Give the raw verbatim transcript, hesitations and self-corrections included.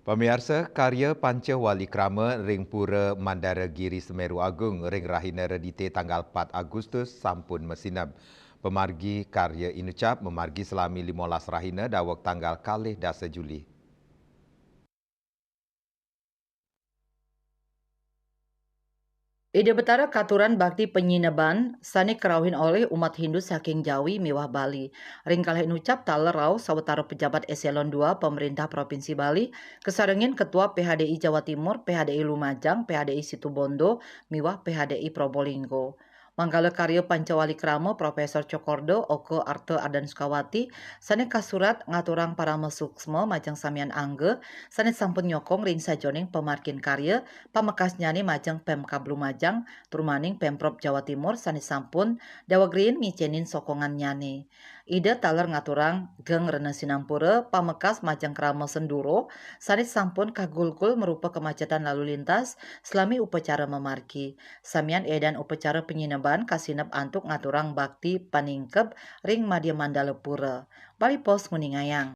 Pamiarsa, karya Panca Wali Krama ring Pura Mandara Giri Semeru Agung ring rahina Redite tanggal pat Agustus sampun masineb. Pamargi karya inucap mamargi salami limolas rahina daweg tanggal kalih dasa Juli. Ida Betara katuran bakti panyineban sane karauhin olih umat Hindu saking Jawi miwah Bali. Ring kalih inucap taler rauh sawatara pejabat eselon dua Pemerintah Provinsi Bali, kasarengin Ketua P H D I Jawa Timur, P H D I Lumajang, P H D I Situbondo, miwah P H D I Probolinggo. Manggala karya Pancawali Krama Profesor Cokorda Oka Arta Ardan Sukawati sane kasurat ngaturang parama suksma majeng samian angga sane sampun nyokong ring sajoning pamargin karya pamekasnyane majeng Pemkab Lumajang trumaning Pemprov Jawa Timur sane sampun daweg riin ngicenin sokongannyane. Ida taler ngaturang geng rena sinampura pamekas majeng krama senduro sane sampun kagulgul marupa kemacetan lalu lintas salami upacara mamargi. Samian edan upacara panyineban kasineb antuk ngaturang bakti paningkeb ring Madya Mandala Pura. Bali Post nguningayang.